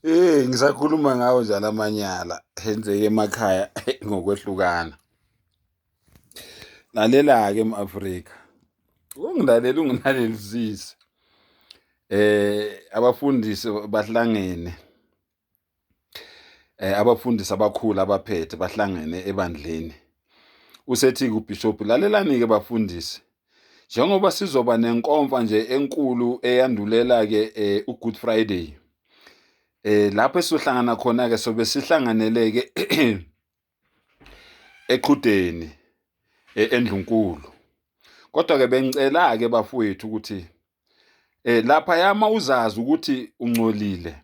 Eh ngisakhuluma ngawo nje lamanyala enzeke emakhaya ngokwehlukana. Lalela-ke m-Afrika, ungilalele ungilalelisise. Abafundisi bahlangene, abafundisi abakhulu abaphethe bahlangene ebandleni. Usethi kubhishobhi, lalelani-ke bafundisi, njengoba sizoba nenkomfa nje enkulu eyandulela-ke u-Good Friday, lapho esizohlangana khona-ke sobe sihlanganele-ke eqhudeni endlunkulu. Kodwa-ke bengicela-ke bafowethu ukuthi lapha yama uzazi ukuthi ungcolile,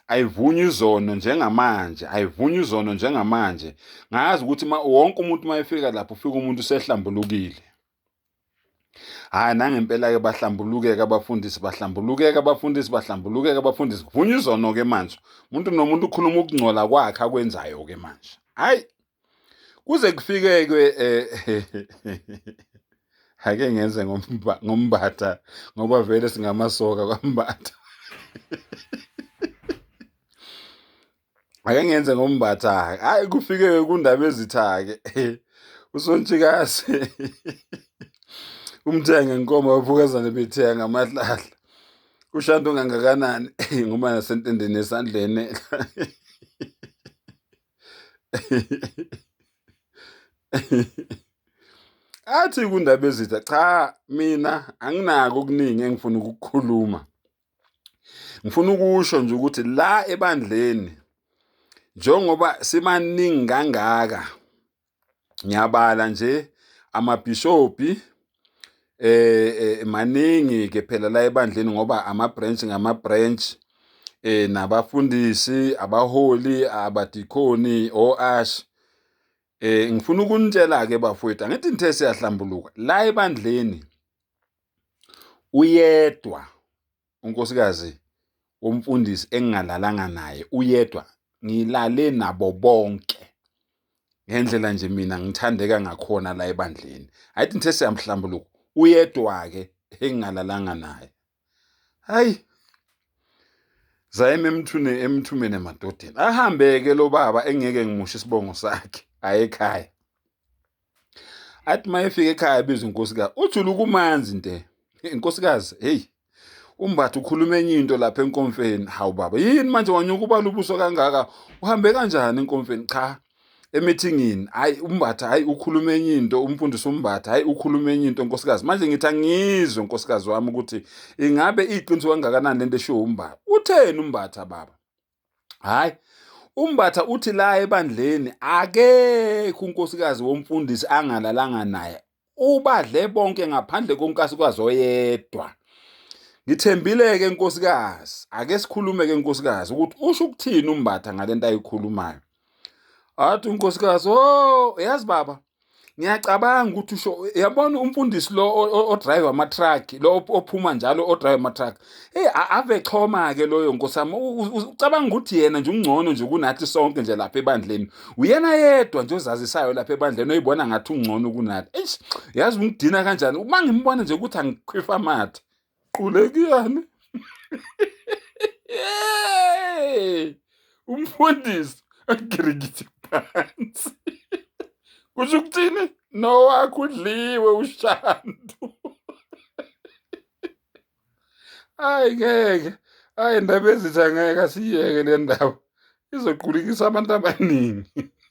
ayivunywa izono njengamanje, ayivunywa izono njengamanje. Ngazi ukuthi wonke umuntu uma efika lapho ufika umuntu usehlambulukile. Hhayi nangempela-ke bahlambulukeka abafundisi, bahlambulukeka abafundisi, bahlambulukeka abafundisi. Kuvunywa izono-ke manje. Umuntu nomuntu ukhuluma ukungcola kwakhe akwenzayo-ke manje. Hhayi, kuze kufike-ke ake ngenze ngombatha ngoba vele singamasoka kwambatha. Ake ngenze ngombatha-ke. Hhayi kufike-ke kundaba ezitha-ke. Usontshikazi umthenge nkomo baphukazane bethenga ngamahlahla. Ushanda ungangakanani ngoba nasentendeni esandleni. Athi kundaba ezitha, cha mina anginako okuningi engifuna ukukukhuluma. Ngifuna ukusho nje ukuthi la ebandleni njengoba sibaningi kangaka, ngiyabala nje amabhishobhi maningi ke phela la ebandleni ngoba ama branch ngama branch, nabafundisi, abaholi, abadikoni, o-usher. Ngifuna ukunitshela ke bafowethu, angithi nithe siyahlambuluka la ebandleni. Uyedwa unkosikazi womfundisi engingalalanga naye, uyedwa. Ngilale nabo bonke ngendlela nje mina ngithandeka ngakhona la ebandleni. Ayithi nithe siyamhlambuluka, uyedwa-ke engingalalanga naye. Hayi, zayima emthune emthumeni emadodeni. Ahambe-ke lo baba engeke ngimusho isibongo sakhe, aye ekhaya. Athi uma efika ekhaya abize unkosikazi, ujuluka ukumanzi nte. Inkosikazi, hey, umbatha ukhuluma enye into lapha enkomfeni. Hawu baba, yini manje wanyuka ubala ubuso kangaka? Uhambe kanjani enkomfeni? Cha, emithingini, hayi umbatha, hayi ukhuluma enye into, umfundisi umbatha, hayi ukhuluma enye into nkosikazi. Manje ngithi angizwe nkosikazi wami ukuthi ingabe iqiniso kangakanani lento eshiwo umbatha. Utheni umbatha baba? Hayi, umbatha uthi la ebandleni akekho unkosikazi womfundisi angalalanga naye, ubadle bonke ngaphandle konkosikazi oyedwa. Ngithembile-ke nkosikazi, ake sikhulume-ke nkosikazi ukuthi usho ukuthini umbatha ngalento ayikhulumayo. Athi unkosikazi, oh yazi baba, ngiyacabanga ukuthi usho, yabona umfundisi lo odrive ama-truck lo ophuma njalo odrive ama-truck, hey ave choma-ke loyo nkosi yami, ucabanga ukuthi yena nje ungcono nje kunathi sonke nje lapha ebandleni. Uyena yedwa nje ozazisayo lapha ebandleni oyibona ngathi ungcono kunathi. Eish, yazi ungidina kanjani uma ngimbona nje ukuthi angikhwifa amathe. Qulekiyani. Umfundisi agirikithi phansi. Kusho ukuthini? Nowakho udliwe ushandu. Hayi ngeke. Hayi ndaba ezitha ngeke asiyeke le ndaba. Izoqulikisa abantu abaningi.